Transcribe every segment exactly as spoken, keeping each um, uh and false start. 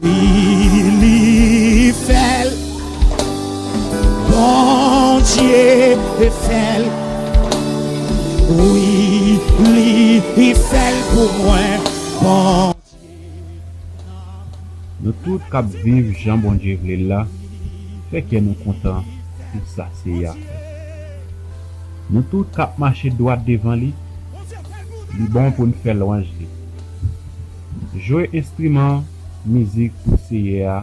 Wi, li fè l. Bondye fè l. Wi, li fè l pou mwen. Bondye. Nou tout k ap viv jan Bondye vle l la, fè kè nou kontan pou sa Seyè a fè. Nou tout k ap mache dwat devan li, li bon pou n fè lwanj li. Jwe enstriman mizik pou Seyè a,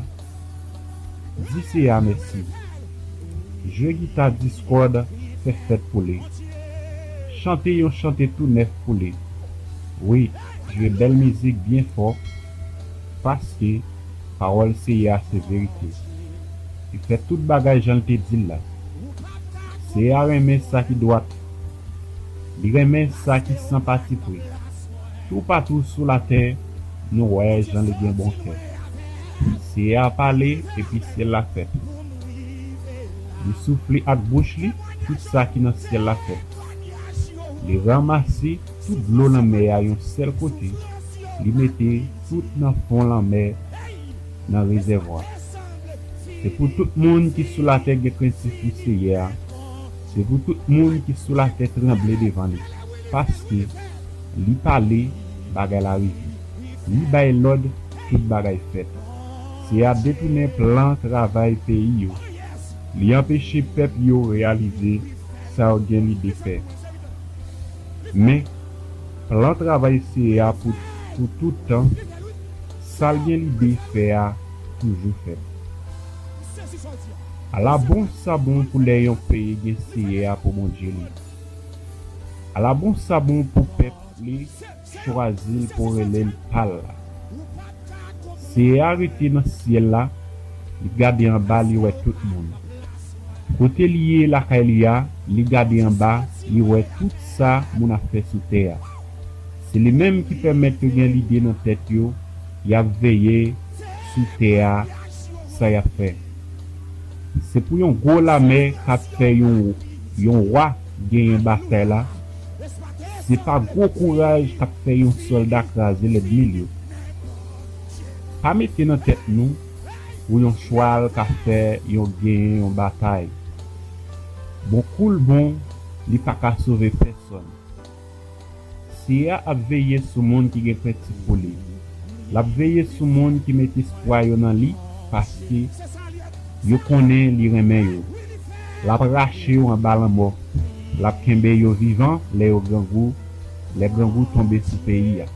di Seyè a mèsi. Jwe gita dis kòd, fè fèt pou li. Chante yon chante tou nèf pou li. Wi, jwe bèl mizik byen fò, paske pawòl Seyè a se verite. Li fè tout bagay jan l te di l la. Seyè a renmen sa ki dwat. Li renmen sa ki san patipri. Toupatou sou latè, nou wè jan li gen bon kè. Seyè a pale, epi syèl la fèt. Li soufle ak bouch li, tout sa ki nan syèl la fèt. Li ranmase tout dlo lanmè a yon sèl kote, li mete tout nan fon lanmè nan rezèvwa. Se pou tout moun ki sou latè gen krentif pou Seyè a. Se pou tout moun ki sou latè tranble devan li. Paske li pale, bagay la rive. Li bay lòd, tout bagay fèt. Seyè a detounen plan travay peyi yo. Li anpeche pèp yo reyalize sa yo gen lide fè. Men, plan travay Seyè a pou, pou tout tan, sa l gen lide fè a toujou fèt. Ala bon sa bon pou lè yon peyi gen Seyè a pou Bondye li. Ala bon sa bon pou pèp li chwazi l pou rele l pa l la. Seyè a rete nan syèl la, li gade anba, li wè tout moun. Kote li ye lakay li a, li gade anba, li wè tout sa moun ap fè sou tè a. Se li menm ki pèmèt yo gen lide nan tèt yo, y ap veye sou tè a sa y ap fè. Se pou yon gwo lame k ap fè yon, yon wa genyen batay la. Se pa gwo kouraj k ap fè yon sòlda kraze lènmi l yo. Pa mete nan tèt nou pou yon chwal ka fè yon genyen yon batay. Bon kou l bon, li pa ka sove pèsonn. Seyè a ap veye sou moun ki gen krentif pou li. L ap veye sou moun ki met espwa yo nan li, paske yo konnen li renmen yo. L ap rache yo anba lanmò. L ap kenbe yo vivan lè yo grangou, lè grangou tonbe sou peyi a.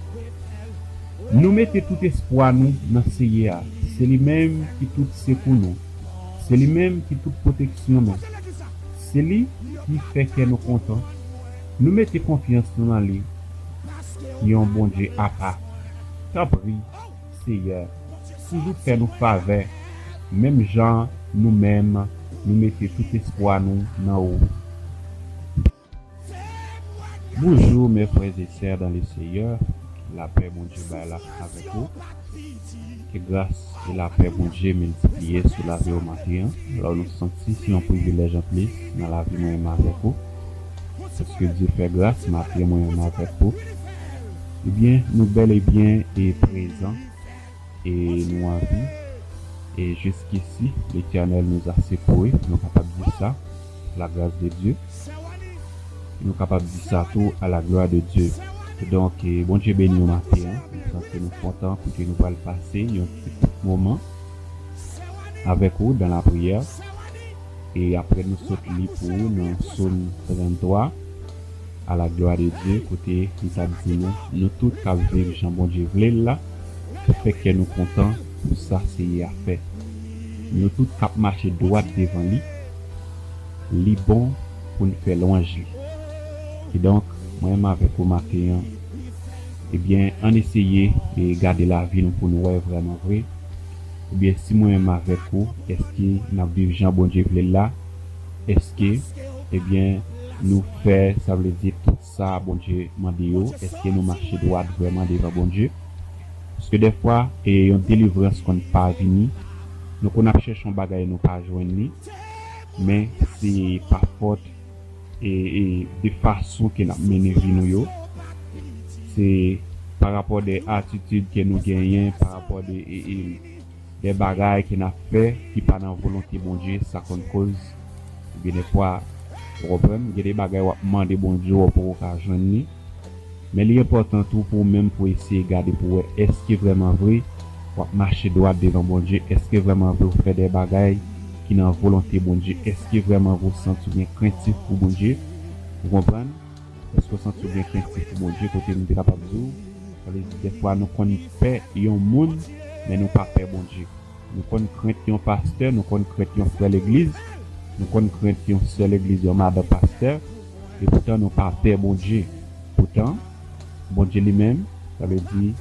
Nou mete tout espwa nou nan Seyè a. Se li menm ki tout sekou nou. Se li menm ki tout pwoteksyon nou. Se li ki fè kè nou kontan. Nou mete konfyans nou nan li, yon Bondye apa. Tanpri, Seyè, toujou fè nou favè, menm jan nou menm, nou mete tout espwa nou nan ou. Bonjour mes frères et sœurs dans le Seigneur, lapè Bondye bay la avèk ou. Ke gras e lapè Bondye miltipliye sou lavi w maten an. Alò nou santi se yon privilèj anplis nan lavi mwen menm avèk ou. Paske Dye fè gras maten mwen menm avèk ou. Ebyen, nou bèl e byen e prezan e nou anvi. Et jusqu'ici, l'Éternel nous a secourus, nou kapab di sa, la grâce de Dieu. Nou kapab di sa tou, à la gloire de Dieu. Donk, eh, Bondye beni w maten an. Nou santi nou kontan pou ke nou pral pase yon ti kout moman avèk ou dans la prière. E apre nou sot li pou ou nan Sòm tranntrwa, à la gloire de Dieu, kote li t ap di nou, nou tout k ap viv jan Bondye vle l la, fè kè nou kontan pou sa Seyè a fè. Nou tout k ap mache dwat devan li, li bon pou n fè lwanj li. Kidonk, mwen menm avèk ou maten an, ebyen, ann eseye e gade lavi nou pou nou wè vrèman vre. Ebyen, si mwen menm avèk ou, èske n ap viv jan Bondye vle l la? Èske, ebyen, nou fè, sa vle di, tout sa Bondye mande yo? Èske nou mache dwat vrèman devan Bondye? Paske dèfwa, e yon delivrans konn pa vini, nou konn ap chèche yon bagay nou pa jwenn li, men se pa fòt e, e de fason ke n ap mennen vi nou yo. Se pa rapò de atitid ke nou genyen, pa rapò de, e, e, de bagay ke n ap fè ki pa nan volonte Bondye, sa konn koz, ebyen, defwa, ou konprann, gen de bagay w ap mande Bondye, w poko ka jwenn li. Men li enpòtan tou pou ou menm pou eseye gade pou wè èske vrèman vre w ap mache dwat devan Bondye, èske vrèman vre w fè de bagay ki nan volonte Bondye, èske vrèman vre w santi w gen krentif pou Bondye, ou konprann? Èske w santi w gen krentif pou Bondye, kote nou te kapab di w, sa vle di, defwa nou konn pè yon moun, men nou pa pè Bondye. Nou konn krent yon pastè, nou konn krent yon frè legliz, nou konn krent yon sè legliz, yon madan pastè, epoutan nou pa pè Bondye. Poutan, Bondye li menm, sa vle di,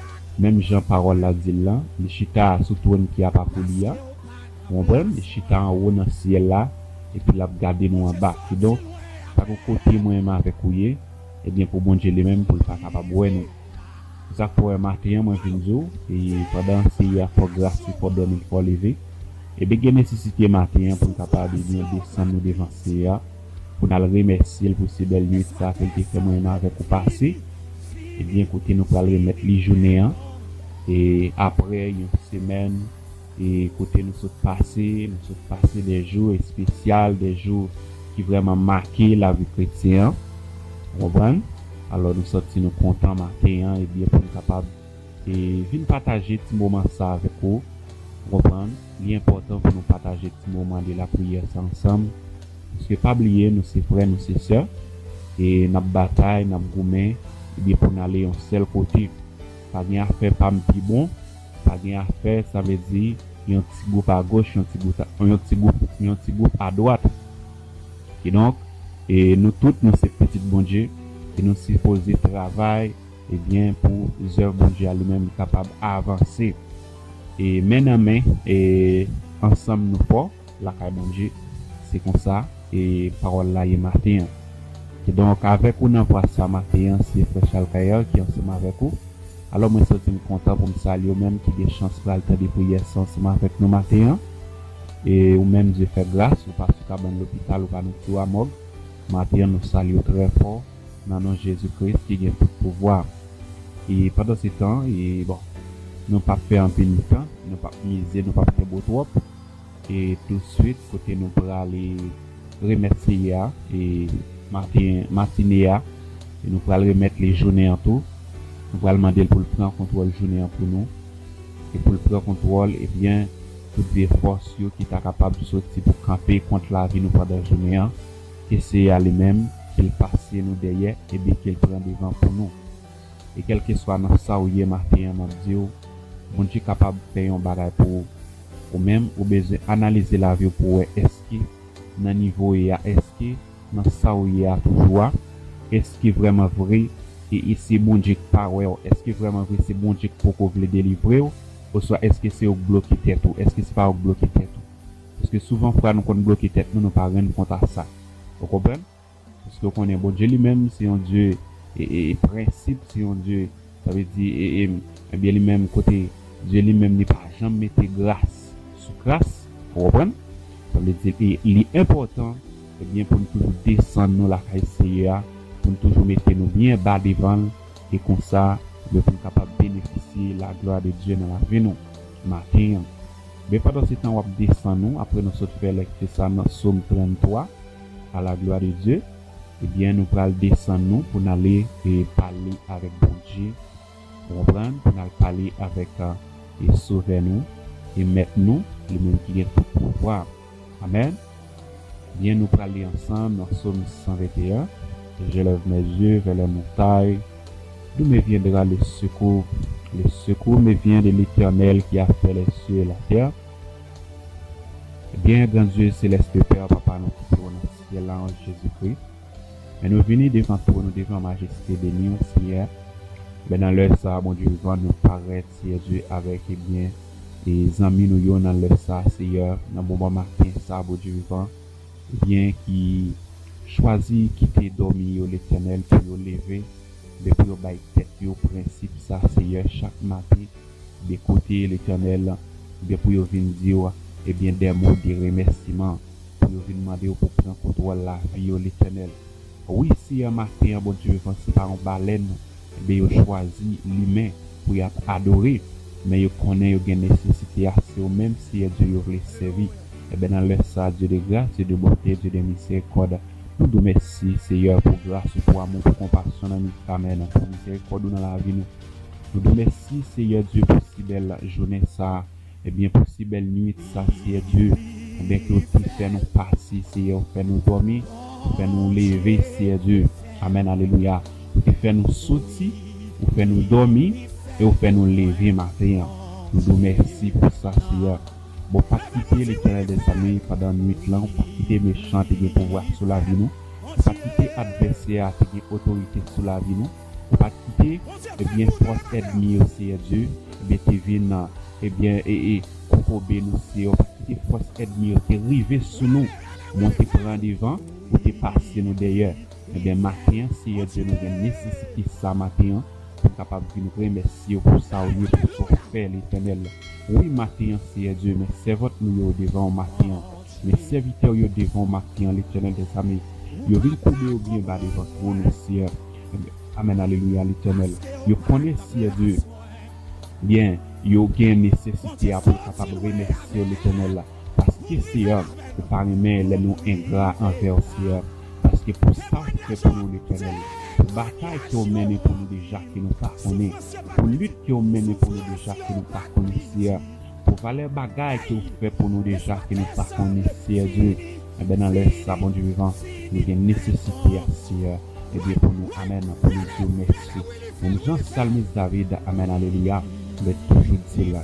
menm jan pawòl la di l lan, li chita sou twòn ki apa pou li a. Ou konprann? Li chita anwo nan syèl la, epi l ap gade nou anba. Kidonk, pa gen kote mwen menm avèk ou ye, ebyen, pou Bondye li menm, pou l pa kapab wè nou. Se sa k fè w wè maten an mwen vin di w, e pandan Seyè a fè w gras, li fè w dòmi, li fè w leve, ebyen gen nesesite maten an pou n kapab ebyen desann nou devan Seyè a, pou n al remèsye l pou se bèl nuit sa ke l te fè mwen menm avèk ou pase, ebyen kote nou pral remèt li jounen an, e apre yon semèn, e kote nou sot pase, nou sot pase de jou espesyal, de jou ki vrèman make lavi kretyen an. Ou konprann? Alò, nou santi nou kontan maten an, ebyen, pou n kapab, e, vin pataje ti moman sa avèk ou. Ou konprann? Li enpòtan pou nou pataje ti moman de lapriyè sa ansanm. Paske pa bliye, nou se frè, nou se sè. E n ap batay, n ap goumen, ebyen, pou n ale yon sèl kote. Pa gen afè pa m pi bon, pa gen afè, sa vle di, yon ti gwoup agoch, yon ti gwoup, yon ti gwoup, yon ti gwoup adwat. Kidonk, e nou tout, nou se pitit Bondye, e nou sipoze travay, ebyen, pou zèv Bondye a li menm li kapab avanse. E men nan men, e ansanm nou fò lakay Bondye. Se konsa, e pawòl la ye maten an. Kidonk, avèk ou nan vwa sa maten an, se frè Charles Caillard ki ansanm avèk ou. Alò, mwen santi m kontan pou m salye w menm ki gen chans pral tande priyè sa ansanm avèk nou maten an. E ou menm, Dye fè gras, ou pa sou kabann lopital, ou pa nan tiwa mòg. Maten an, nou salye w trè fò, nan non Jezi Kris ki gen tout pouvwa. E pandan se tan, e bon, nou p ap fè anpil tan, nou p ap mize, nou p ap fè bo twòp. E touswit, kote nou prale remèt Seyè a, e maten, matine a, e nou pral remèt li jounen an tou. Nou pral mande l pou l pran kontwòl jounen an pou nou, e pou l pran kontwòl, ebyen, tout vye fòs yo ki ta kapab soti pou kanpe kont lavi nou pandan jounen an, ke Seyè a li menm, ke l pase nou dèyè, ebyen, ke l pran devan pou nou. E kèlkeswa nan sa w ye maten an, m ap di w, Bondye kapab fè yon bagay pou ou. Ou menm, ou bezwen analize lavi w pou w wè èske nan nivo w ye a, èske nan sa w ye a toujou a, èske vrèman vre, e, e se Bondye k pa wè w, èske vrèman vre se Bondye k poko vle delivre w, oswa èske se ou k bloke tèt ou, èske se pa ou k bloke tèt ou? Paske souvan fwa nou konn bloke tèt nou, nou pa rann kont a sa. Ou konprann? Paske w konnen Bondye li menm se yon Dye e, e, e prensip, se yon Dye, sa vle di, e, e, ebyen li menm kote Dye li menm li pa janm mete gras sou kras, ou konprann? Sa vle di, e, li enpòtan, ebyen, pou n toujou desann nou lakay Seyè a, pou n toujou mete nou byen ba devan l, e konsa, ebyen, pou n kapab benefisye laglwa de Dye nan lavi nou maten an. Men pandan se tan w ap desann nou, apre nou sot fè lèkti sa nan Sòm tranntwa, à la gloire de Dieu, ebyen, nou pral desann nou pou n ale e pale avèk Bondye, ou konprann, pou n al pale avèk e Sovè nou e Mèt nou, li menm ki gen tout pouvwa. Amèn. Byen, nou pral li ansanm nan Sòm san venteyen. Je lève mes yeux vers les montagnes, d'où me viendra le secours? Le secours me vient de l'Éternel qui a fait les cieux et la terre. Ebyen, gran Dye selès, Pè, Papa nou ki te nan syèl la, an Jezikri. Men nou vini devan twòn ou, devan majeste beni w, Seyè. Men nan lè sa a, Bondye vivan, nou parèt, Seyè Dye, avèk, ebyen, e zanmi nou yo nan lè sa a, Seyè, nan moman maten sa a, Bondye vivan, ebyen, ki chwazi kite dòmi yo, Letènèl, pou yo leve, ebyen, pou yo bay tèt yo prensip sa, Seyè, chak maten, ebyen, kote Letènèl, ebyen, pou yo vin di w, ebyen, de mo de remèsiman, pou yo vin mande w pou pran kontwòl lavi yo, Letènèl. Wi, Seyè, maten an, Bondye vivan, se pa yon balèn, ebyen, yo chwazi limen pou y ap adore. men yo konnen yo gen nesesite a, se ou menm, Seyè Dye, yo vle sèvi. Ebyen, nan lè sa, Dye de gras, Dye de bonte, Dye de mizerikòd, nou di w mèsi, Seyè, pou gras ou, pou amou, pou konpasyon nan nou, amèn, pou mizerikòd ou nan lavi nou. Nou di w mèsi, Seyè Dye, pou si bèl jounen sa a, ebyen, pou si bèl nwit sa, Seyè Dye, ebyen, ke w te fè nou pase, Seyè, ou fè nou dòmi, ou fè nou leve, Seyè Dye. Amèn, alelouya. Ou te fè nou soti, ou fè nou dòmi, e ou fè nou leve maten an. Nou di w mèsi pou sa, Seyè. Bon, ou pa t kite, Letènèl dèzame, pandan nwit lan, ou pa t kite mechan te gen pouvwa sou lavi nou. Ou pa t kite advèsè a te gen otorite sou lavi nou. Ou pa t kite, ebyen, fòs ènmi yo, Seyè Dye, ebyen, te vin, ebyen, e, e, kokobe nou, Seyè. Ou pa t kite fòs ènmi yo te rive sou nou. Men w te pran devan, ou te pase nou dèyè. Ebyen, maten an, Seyè Dye, nou gen nesesite sa maten an, pou n kapab vin remèsye w pou sa w ye, pou sa w fè, Letènèl. Wi, maten an, Seyè Dye, men sèvant nou yo devan w maten an. Men sèvitè w yo devan w maten an, Letènèl dèzame. Yo vin koube yo byen ba devan twòn ou, Seyè. Amèn, alelouya, Letènèl. Yo konnen, Seyè Dye, byen, yo gen nesesite a pou yo kapab remèsye w, Letènèl. Paske, Seyè, ou pa renmen lè nou engra anvè w, Seyè. Paske pou sa w fè pou nou, Letènèl, pou batay ke w mennen pou nou deja ke nou pa konnen, pou lit ke w mennen pou nou deja ke nou pa konnen, Seyè, pou valè bagay ke w fè pou nou deja ke nou pa konnen, Seyè Dye, ebyen, nan lè sa, Bondye vivan, nou gen nesesite a, Seyè, ebyen, pou nou, amèn, pou nou di w mèsi. Menm jan salmis David, amèn, alelouya, mwen toujou di l,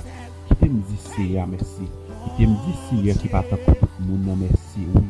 kite m di Seyè a mèsi. Kite m di Seyè ki pa tankou tout moun nan mèsi, wi.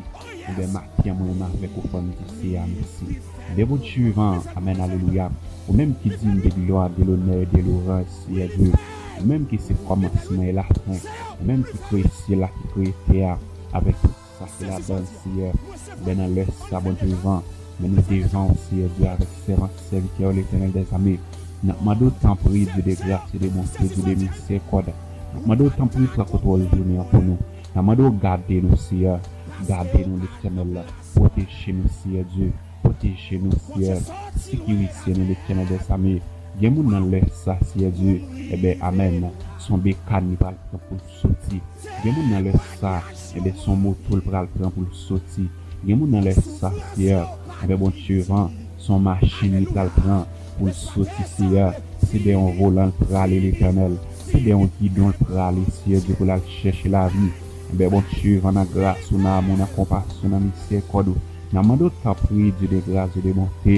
Ebyen, maten an, mwen menm avèk ou, fò n di Seyè a mèsi. Ebyen, Bondye vivan, amèn, alelouya. Ou menm ki digne de glwa, de lonè, de lwanj, Seyè Dye. Ou menm ki se kòmansman e lafen. Ou menm ki kreye syèl la, ki kreye tè a, avèk tout sa ki ladan l, Seyè. Ebyen, nan lè sa, Bondye vivan, men nou devan w, Seyè Dye, avèk sèvant, sèvitè w, Letènèl dèzame. N ap mande w, tanpri, Dye de gras, Dye de bonte, Dye de mizerikòd. N ap mande w, tanpri, pran kontwòl jounen an pou nou. N ap mande w gade nou, Seyè. Gade nou, Letènèl. Pwoteje nou, Seyè Dye. Pwoteje nou, Seyè. Sekirize nou, Letènèl dèzame. Gen moun nan lè sa, Seyè Dye. Ebyen, amèn. Se yon bekàn li pral pran pou l soti. Gen moun nan lè sa, ebyen, se yon moto l pral pran pou l soti. Gen moun nan lè sa, Seyè, ebyen, Bondye vivan, se yon machin li pral pran pou l soti, Seyè. Se dèyè yon volan l prale, Letènèl. Se dèyè yon gidon l prale, Seyè Dye, pou l al chèche lavi. Ebyen, Bondye vivan, nan gras ou, nan amou, nan konpasyon, nan mizerikòd ou, n ap mande w, tanpri, Dye de gras, Dye de bonte.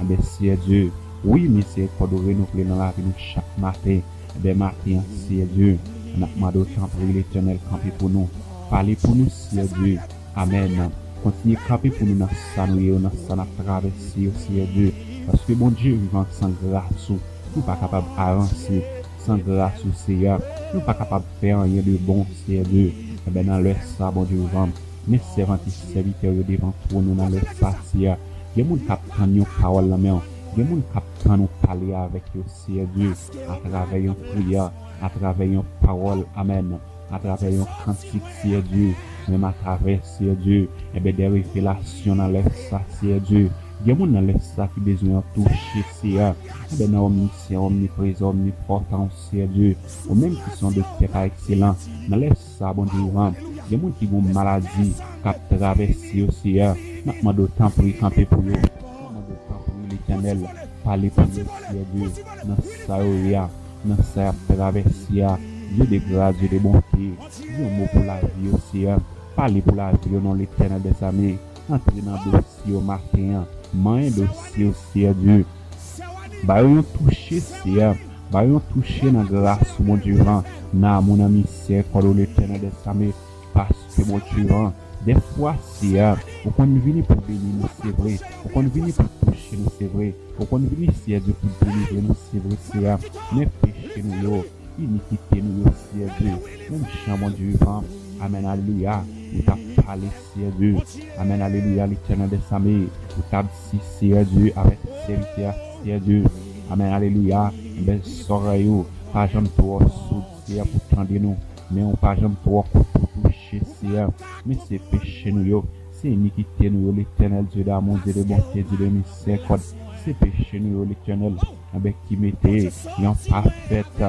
Ebyen, Seyè Dye, wi, mizerikòd ou renouvle nan lavi nou chak maten. Ebyen, maten an, Seyè Dye, n ap mande w, tanpri, Letènèl, kanpe pou nou. Pale pou nou, Seyè Dye. Amèn. Kontinye kanpe pou nou nan sa nou ye yo, nan sa n ap travèse yo, Seyè Dye. Paske, Bondye vivan, san gras ou, nou pa kapab avanse. San gras ou, Seyè, nou pa kapab fè anyen de bon, Seyè Dye. Ebyen, nan lè sa, Bondye vivan, men sèvant e sèvitè w yo devan twòn ou nan lè sa, Seyè. Gen moun k ap tann yon pawòl nan men w. Gen moun k ap tann ou pale avèk yo, Seyè Dye, atravè yon priyè, atravè yon pawòl, amèn, atravè yon kantik, Seyè Dye, menm atravè, Seyè Dye, ebyen, de revelasyon nan lè sa, Seyè Dye. Gen moun nan lè sa ki bezwen yon touche, Seyè. Ebyen, nan omnisyan, omniprezan, omnipòtan, Seyè Dye, ou menm ki se yon doktè pa ekselans, nan lè sa, Bondye vivan, gen moun ki gen yon maladi k ap travèse yo, Seyè. N ap mande w, tanpri, kanpe pou yo. N ap mande w, tanpri, Letènèl, pale pou yo, Seyè Dye, nan sa yo ye a, nan sa y ap travèse a. Dye de gras, Dye de bonte, di yon mo pou lavi yo, Seyè. Pale pou lavi yo, non, Letènèl dèzame. Antre nan dosye yo maten an. Manyen dosye yo, Seyè Dye. Ba yo yon touche, Seyè. Ba yo yon touche nan gras ou, Bondye vivan, nan amou, nan mizerikòd ou, Letènèl dèzame. Paske, Bondye vivan, dèfwa, Seyè, ou konn vini pou beni nou, se vre. Ou konn vini pou touche nou, se vre. Ou konn vini, Seyè Dye, pou delivre nou, se vre, Seyè. Men peche nou yo, inikite nou yo, Seyè Dye. Menm jan, Bondye vivan, amèn, alelouya, ou t ap pale, Seyè Dye. Amèn, alelouya, Letènèl dèzame, ou t ap di, Seyè Dye, avèk sèvitè a, Seyè Dye. Amèn, alelouya, ebyen, zòrèy ou pa janm twò soud, Seyè, pou tande nou. Men ou pa janm twò kout pou touche, Seyè. Men se peche nou yo, se inikite nou yo, Letènèl, Dye damou, Dye de bonte, Dye de mizerikòd. Se peche nou yo, Letènèl, ebyen, ki mete yon pafèt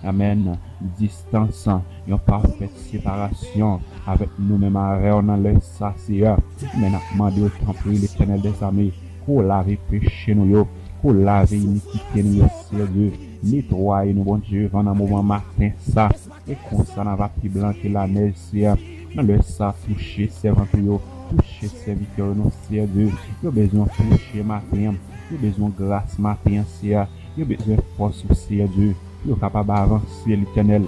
Amèn. Distans, yon pafèt separasyon avèk nou menm avè w nan lè sa, Seyè. Men n ap mande w, tanpri, Letènèl dèzame, ke w lave peche nou yo, ke w lave inikite nou yo, Seyè Dye. Netwaye nou, Bondye, vivan nan moman maten sa. E konsa, n a va pi blan ke lanèj, Seyè. Nan lè sa, touche sèvant ou yo, touche sèvitè nou, Seyè Dye. Yo bezwen touche maten an. Yo bezwen gras maten an, Seyè. Yo bezwen fòs ou, Seyè Dye, pou yo kapab avanse, Letènèl.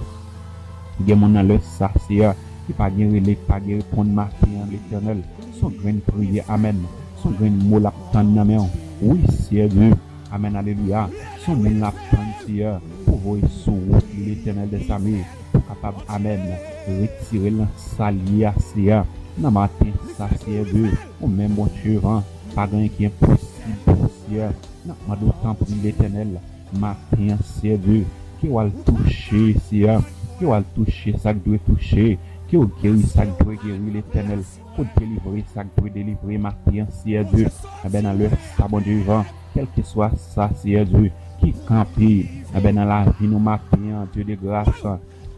Gen moun nan lè sa, Seyè, ki pa gen rele, ki pa gen reponn maten an, Letènèl. Se yon grenn priyè, amèn. Se yon grenn mo l ap tann nan men w. Wi, Seyè Dye. Amèn, alelouya. Se yon moun l ap tann, Seyè, pou voye sou wout li, Letènèl dèzame, pou kapab, amèn, retire l nan sa l ye a, Seyè. Nan maten sa, Seyè Dye, ou menm, Bondye vivan, pa gen anyen ki enposib pou ou, Seyè. N ap mande w, tanpri, Letènèl, maten an, Seyè Dye, ke w al touche, Seyè, ke w al touche sa k dwe touche, ke w geri sa k dwe geri, Letènèl, ke w delivre sa k dwe delivre maten an, Seyè Dye. Enben, nan lè sa, Bondye vivan, kèlkeswa sa, Seyè Dye, ki kanpe, enben, nan lavi nou maten an, Dye de gras,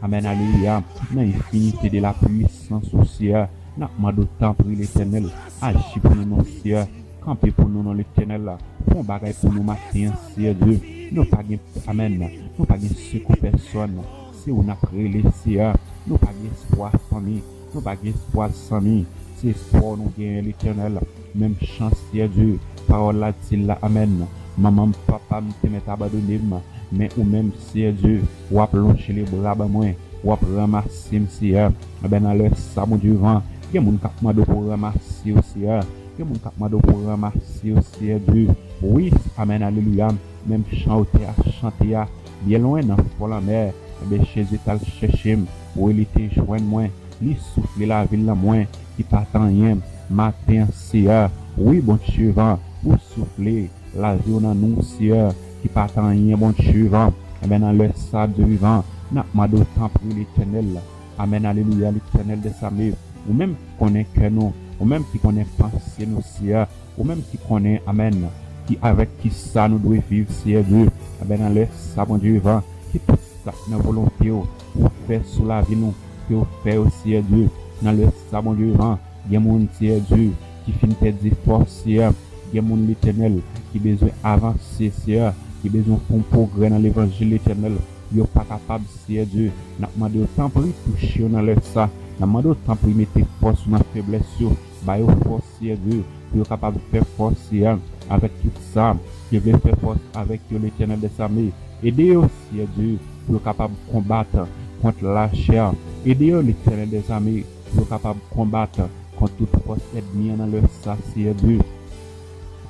amèn, alelouya, nan enfinite de la pwisans ou, Seyè, n ap mande w, tanpri, Letènèl, aji pou nou, non, Seyè, kanpe pou nou, non, Letènèl, fè yon bagay pou nou maten an, Seyè Dye. Nou pa gen, amèn, nou pa gen sekou pèsòn. Se ou n ap rele, Seyè. Nou pa gen espwa, fanmi. Nou pa gen espwa, zanmi. Se espwa w nou genyen, Letènèl. Menm jan, Seyè Dye, pawòl la di l la, amèn. Manman m, papa m te mèt abandone m, men ou menm, Seyè Dye, w ap lonje lebra ban mwen, w ap ranmase m, Seyè. Enben, nan lè sa, Bondye vivan, gen moun k ap mande w pou w ranmase yo, Seyè. Gen moun k ap mande w pou w ranmase yo, Seyè Dye. Wi, amèn, alelouya. Menm jan otè a chante a, byen lwen nan fon lanmè, enben, Jezi t al chèche m. Wi, li te jwenn mwen. Li soufle lavi l nan mwen ki pa t anyen. Maten an, Seyè, wi, Bondye vivan, ou soufle lavi w nan nou, Seyè, ki pa t anyen, Bondye vivan. Enben, nan lè sa, Dye vivan, n ap mande w, tanpri, Letènèl. Amèn, alelouya, Letènèl dèzame. Ou menm ki konnen kè nou, ou menm ki konnen panse nou, Seyè, ou menm ki konnen, amèn, ki avèk kisa nou dwe viv, Seyè Dye. Enben, nan lè sa, Bondye vivan, ke tout sa k nan volonte w pou w fè sou lavi nou, ke w fè yo, Seyè Dye. Nan lè sa, Bondye vivan, gen moun, Seyè Dye, ki fin pèdi fòs, Seyè. Gen moun, Letènèl, ki bezwen avanse, Seyè, ki bezwen fè yon pwogrè nan levanjil, Letènèl. Yo pa kapab, Seyè Dye. N ap mande w, tanpri, touche yo nan lè sa. N ap mande w, tanpri, mete fòs ou nan feblès yo. Ba yo fòs, Seyè Dye, pou yo kapab fè fòs, Seyè, avèk tout sa ki vle fè fòs avèk yo, Letènèl dèzame. Ede yo, Seyè Dye, pou yo kapab konbat kont lachè. Ede yo, Letènèl dèzame, pou yo kapab konbat kont tout fòs ènmi an nan lè sa, Seyè Dye.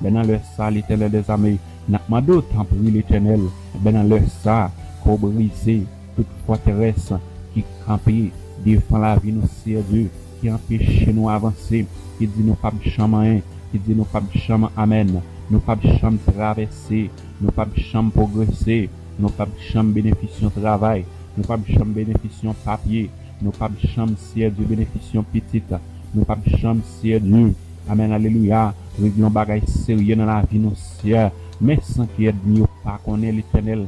Men nan lè sa, Letènèl dèzame, n ap mande w, tanpri, Letènèl, men nan lè sa, ke w brize tout fòterès ki kanpe devan lavi nou, Seyè Dye, ki anpeche nou avanse, ki di nou p ap janm anyen, ki di nou p ap janm, amèn, nou p ap janm travèse, nou p ap janm pwogrese, nou p ap janm benefisye yon travay, nou p ap janm benefisye yon papye, nou p ap janm, Seyè Dye, benefisye yon pitit, nou p ap janm, Seyè Dye, amèn, alelouya, regle yon bagay serye nan lavi nou, Seyè. Men san ke ènmi yo pa konnen, Letènèl,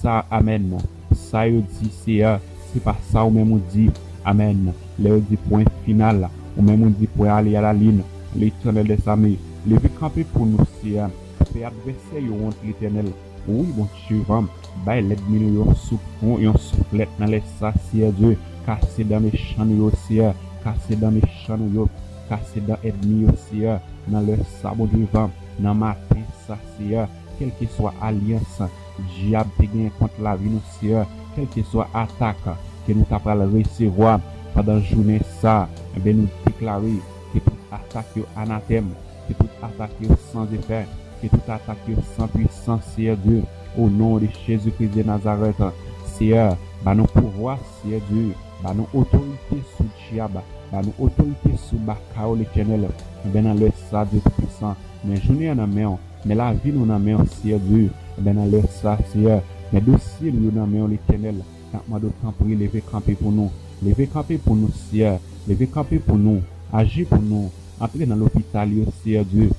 sa, amèn, sa yo di, Seyè, se pa sa ou menm ou di. Amèn. Lè yo di pwen final, ou menm ou di pwen ale alalin, Letènèl dèzame, leve kanpe pou nou, Seyè. Fè advèsè yo wont, Letènèl. Wi, Bondye vivan, bay lènmi nou yon souf, yon souflèt nan lè sa, Seyè Dye. Kase dan mechan nou yo, Seyè. Kase dan mechan nou yo. Kase dan ènmi yo, Seyè. Nan lè sa, Bondye vivan, nan maten sa, Seyè, kèlkeswa alyans dyab te genyen kont lavi nou, Seyè, kèlkeswa atak ke nou ta pral resevwa pandan jounen sa, enben, nou deklare ke tout atak yo anatèm, ke tout atak yo san efè, ke tout atak yo san pwisans, Seyè Dye, o non de Jezi Kris de Nazarèt. Seyè, ba nou pouvwa, Seyè Dye, ba nou otorite sou dyab, ba nou otorite sou baka yo, Letènèl. Enben, nan lè sa, Dye Toupisan, men jounen an nan men w, men lavi nou nan men w, Seyè Dye. Enben, nan lè sa, Seyè, men dosye nou yo nan men w, Letènèl. N ap mande w, tanpri, leve kanpe pou nou. Leve kanpe pou nou, Seyè. Leve kanpe pou nou. Aji pou nou. Antre nan lopital yo, Seyè Dye.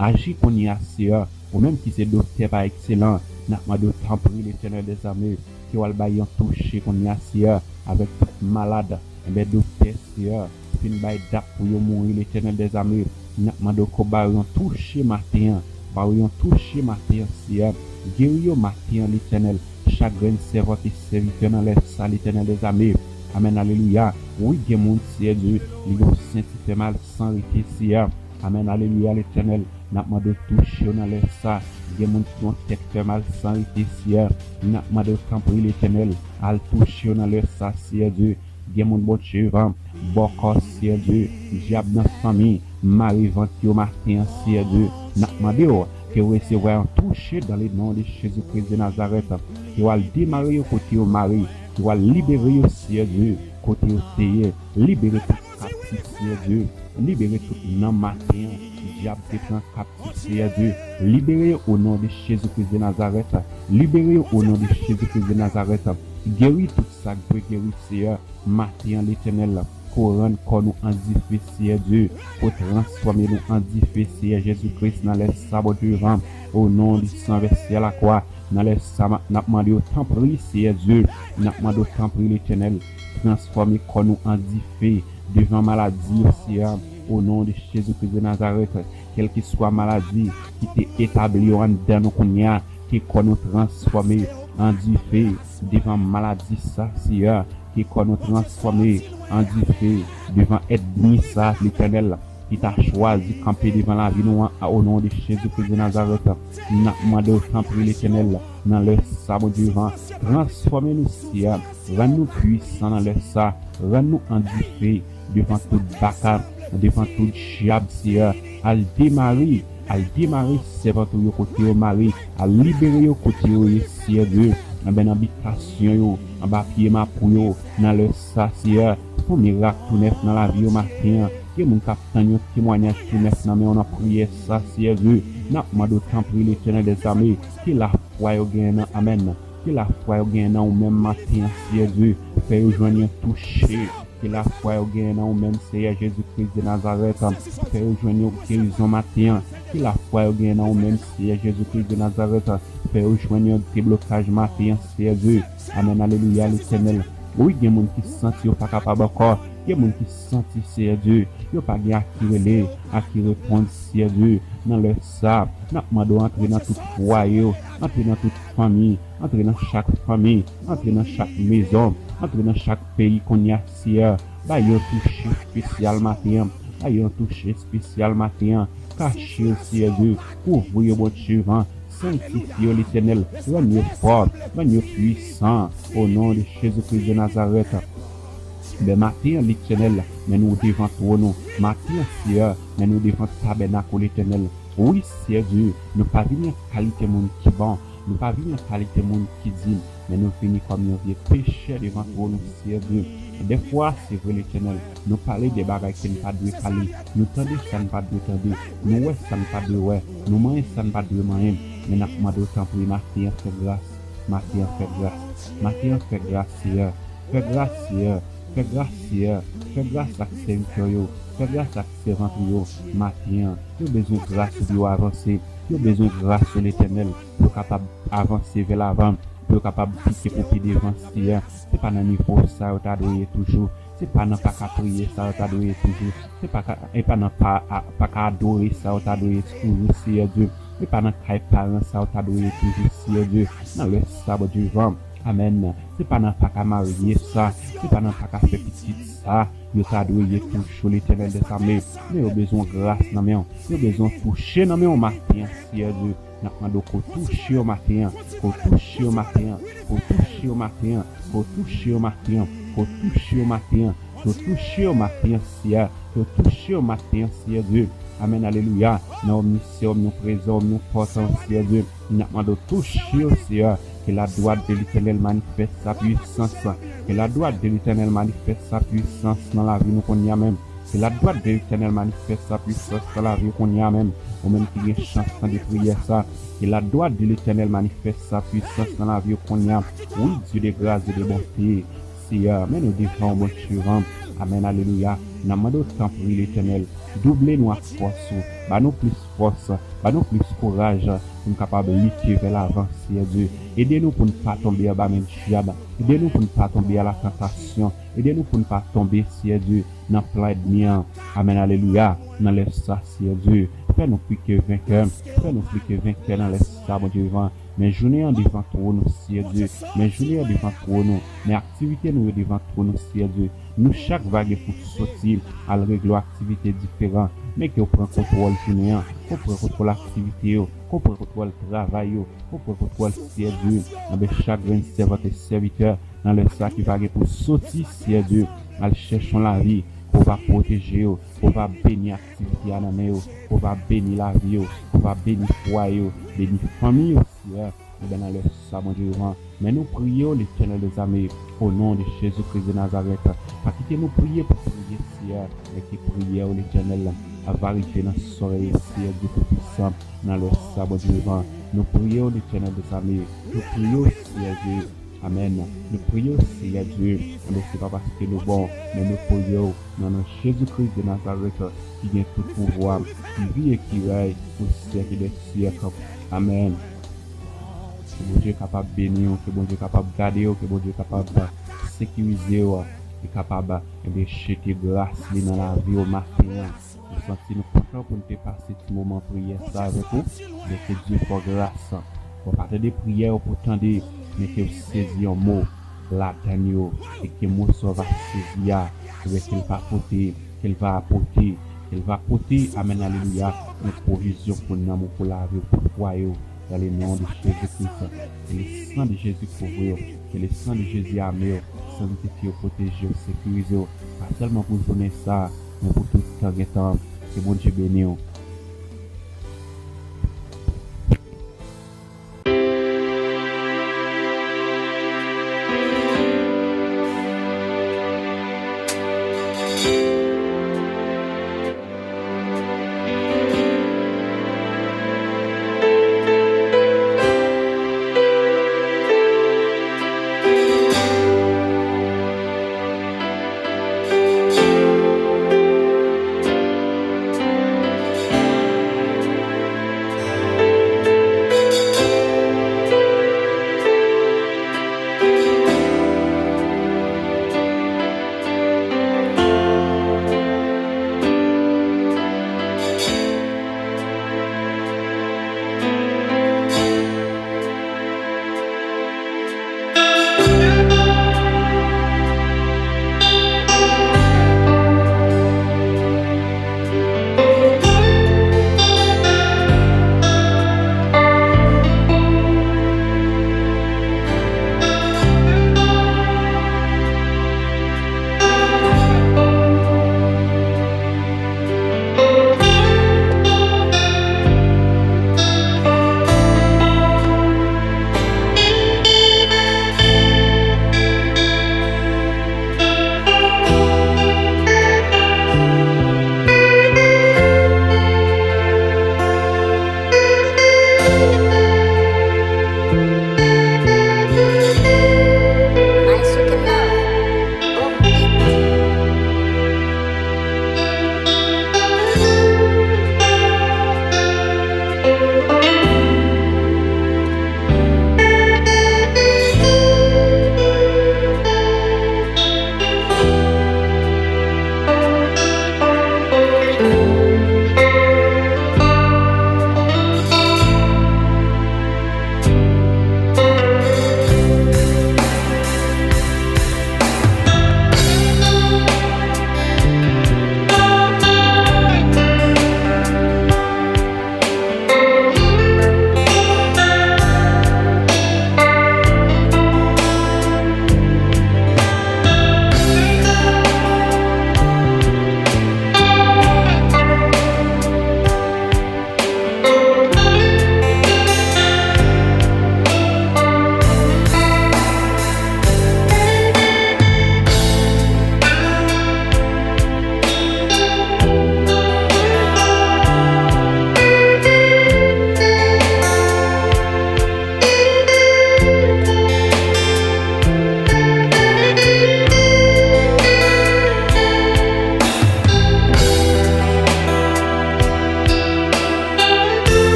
Aji kounye a, Seyè. Ou menm ki se doktè pa ekselan, n ap mande w tanpri, Letènèl dèzame, ke w al bay yon touche kounye a, Seyè, avèk tout malad. Enben, doktè, Seyè, fin bay dat pou yo mouri, Letènèl dèzame. N ap mande w ke w ba yo yon touche maten an. Ba yo yon touche maten an, Seyè. Geri yo maten an, Letènèl. Chak grenn sèvant e sèvitè nan lè sa, Letènèl dèzame. Amèn, alelouya. Wi, gen moun, Seyè Dye, li gen yon senti fè mal san rete, Seyè. Amèn, alelouya, Letènèl. N ap mande w touche yo nan lè sa. Gen moun ki gen yon tèt fè mal san rete, Seyè. N ap mande w, tanpri, Letènèl, al touche yo nan lè sa, Seyè Dye. Gen moun, Bondye vivan, bòkò, Seyè Dye, dyab nan fanmi, mare vant yo maten an, Seyè Dye. N ap mande w ke w resevwa yon touche dans le nom de Jésus-Christ de Nazareth. Ke w al demare yo kote yo mare, ke w al libere yo, Seyè Dye, kote yo te ye. Libere tout kaptif, Seyè Dye. Libere tout nanm maten an. Dyab te pran kaptif, Seyè Dye. Libere yo o non de Jezi Kris de Nazarèt. Libere yo o non de Jezi Kris de Nazarèt. Geri tout sa k dwe geri, Seyè. Maten an, Letènèl, ke w rann kò nou an dife, Seyè Dye. Ke w transfòme nou an dife, Seyè Jezi Kris, nan lè sa, Bondye vivan. O non di san vèsè lakwa, nan lè sa, n ap mande w, tanpri, Seyè Dye. N ap mande w, tanpri, Letènèl, transfòme kò nou an dife devan maladi yo, Seyè, o non de Jezi Kris de Nazarèt. Kèlkeswa maladi ki te etabli yo anndan nou kounye a, ke kò nou transfòme an dife devan maladi sa, Seyè. Ke kò nou transfòme an dife devan ènmi sa, Letènèl, ki ta chwazi kanpe devan lavi nou an, o non de Jezi Kris de Nazarèt. N ap mande w, tanpri, Letènèl, nan lè sa, Bondye vivan, transfòme nou, Seyè. Rann nou pwisan nan lè sa. Rann nou an dife devan tout baka, devan tout dyab, Seyè. Al demare, al demare sèvant ou yo kote yo mare. Al libere yo kote yo ye, Seyè Dye. Anba nan bitasyon yo, anba pye mapou yo, nan lè sa, Seyè. Fè yon mirak tou nèf nan lavi yo maten an. Gen moun k ap tann yon temwayaj tou nèf nan men w nan priyè sa, Seyè Dye. N ap mande w, tanpri, Letènèl dèzame, ke lafwa yo genyen nan, amèn. Ke lafwa yo genyen nan ou menm maten an, Seyè Dye. Fè yo jwenn yon touche. Ke lafwa yo genyen nan ou menm, Seyè Jezi Kris de Nazarèt. Fè yo jwenn yon gerizon maten an. Ke lafwa yo genyen nan ou menm, Seyè Jezi Kris de Nazarèt. Fè yo jwenn yon deblokaj maten an, Seyè Dye. Amèn, alelouya, Letènèl. Wi, gen moun ki santi yo pa kapab ankò. Gen moun ki santi, Seyè Dye, yo pa gen a ki rele, a ki reponn, Seyè Dye. Nan lè sa, n ap mande w antre nan tout fwaye yo, antre nan tout fanmi, antre nan chak fanmi, antre nan chak mezon, antre nan chak peyi kounye a, Seyè. Ba yo yon touche espesyal maten an, ba yo yon touche espesyal maten an. Kache yo, Seyè Dye, kouvri yo, Bondye vivan, sanktifye yo, Letènèl, rann yo fò, rann yo pwisan, o non de Jezi Kris de Nazarèt. Men maten an, Letènèl, men nou devan twòn ou. Maten an, Seyè, men nou devan tabènak ou, Letènèl. Wi, Seyè Dye, nou pa vini an kalite moun ki bon, nou pa vini an kalite moun ki di, men nou vini kòm yon vye pechè devan twòn ou, Seyè Dye. Dèfwa, se vre, Letènèl, nou pale de bagay ke n pa dwe pale, nou tande sa n pa dwe tande, nou wè sa n pa dwe wè, nou manyen sa n pa dwe manyen. Men n ap mande w, tanpri, maten an, fè gras, maten an, fè gras, maten an, fè gras, Seyè. Fè gras, Seyè. Fè gras, Seyè. Fè gras ak sèvitè w yo. Fè gras ak sèvant ou yo. Maten an, yo bezwen gras ou pou yo avanse. Yo bezwen gras ou, Letènèl, pou yo kapab avanse vè lavan, pou yo kapab pike pou pi devan, Seyè. Se pa nan nivo sa yo ta dwe ye toujou. Se pa nan pa ka priye sa yo ta dwe ye toujou. Se pa ka, e pa nan pa, a, pa ka adore sa yo ta dwe ye toujou, Seyè Dye. E pa nan kay paran sa yo ta dwe ye toujou, Seyè Dye. Nan lè sa, Bondye vivan. Amèn. Se pa nan pa ka marye sa, se pa nan pa ka fè pitit sa, yo ta dwe ye toujou, Letènèl dèzame. Men yo bezwen gras nan men w. Yo bezwen touche nan men w maten an, Seyè Dye. N ap mande w ke w touche yo maten an, ke w touche yo maten an, ke w touche yo maten an, ke w touche yo maten an, ke w touche yo maten an, ke w touche yo maten an, Seyè, ke w touche yo maten an, Seyè Dye. Amèn, alelouya. Nan omnisyan, omniprezan, omnipotan, Seyè Dye. N ap mande w touche yo, Seyè. Que la droite de l'Éternel manifeste sa puissance. Que la droite de l'Éternel manifeste sa puissance nan lavi nou kounye a menm. Que la droite de l'Éternel manifeste sa puissance nan lavi w kounye a menm. Ou menm ki gen chans tande priyè sa. Que la droite de l'Éternel manifeste sa puissance nan lavi w kounye a. Wi, Dieu de grâce et de bonté. Seyè, men nou devan w, Bondye vivan. Amèn, alelouya. N ap mande w tanpri, Letènèl, double nou ak fòs ou, ba nou plis fòs, ba nou plis kouraj pou n kapab lite vè lavan, Seyè Dye. Ede nou pou n pa tonbe anba men dyab, ede nou pou n pa tonbe a la tantasyon, ede nou pou n pa tonbe, Seyè Dye, nan plan ènmi an. Amèn, alelouya. Nan lè sa, Seyè Dye, fè nou pli ke venkè, fè nou pli ke venkè nan lè sa, Bondye vivan. Men jounen an devan twòn ou, Seyè Dye. Men jounen an devan twòn ou. Men aktivite nou yo devan twòn ou, Seyè Dye. Nou chak va gen pou soti al regle yon aktivite diferan. Men ke w pran kontwòl jounen an, ke w pran kontwòl aktivite yo, ke w pran kontwòl travay yo, ke w pran kontwòl, Seyè Dye, anvè chak grenn sèvant e sèvitè nan lè sa ki va gen pou soti, Seyè Dye, al chèche yon lavi, ke w va pwoteje yo, ke w va beni aktivite a nan men yo, ke w va beni lavi yo, ke w va beni fwaye yo, beni fanmi yo, Seyè. Ebyen, nan lè sa, Bondye vivan, men nou priye w, Letènèl dèzame, o non de Jezi Kris de Nazarèt. Pa kite nou priye pou priye, Seyè, men ke priyè w, Letènèl, va rive nan sòrèy, Seyè Dye Toupisan, nan lè sa, Bondye vivan. Nou priye w, Letènèl dèzame, nou priye w, Seyè Dye, amèn. Nou priye w, Seyè Dye, men se pa paske nou bon, men nou priye w, nan non Jezi Kris de Nazarèt, ki gen tout pouvwa, ki viv e ki rèy pou syèk e dè syèk. Amèn. Ke Bondye kapab beni w, ke Bondye kapab gade w, ke Bondye kapab sekirize w, e kapab, ebyen, jete gras li nan lavi w maten an. Nou santi nou kontan pou n te pase ti moman priyè sa avèk ou. Men ke Dye fè w gras. Ou pa tande priyè yo pou tande, men ke w sezi yon mo ladan yo, e ke mo sa w va sezi a, ebyen, ke l va pote, ke l va apote, ke l va pote, amèn, alelouya, yon pwovizyon pou nanm ou, pou lavi w, pou fwaye w, dans le nom de Jésus-Christ. Ke le sang de Jésus kouvri w, ke le sang de Jésus ame w, sanktifye w, pwoteje w, sekirize w, pa sèlman pou jounen sa, men pou tout tan gen tan. Ke Bondye beni w.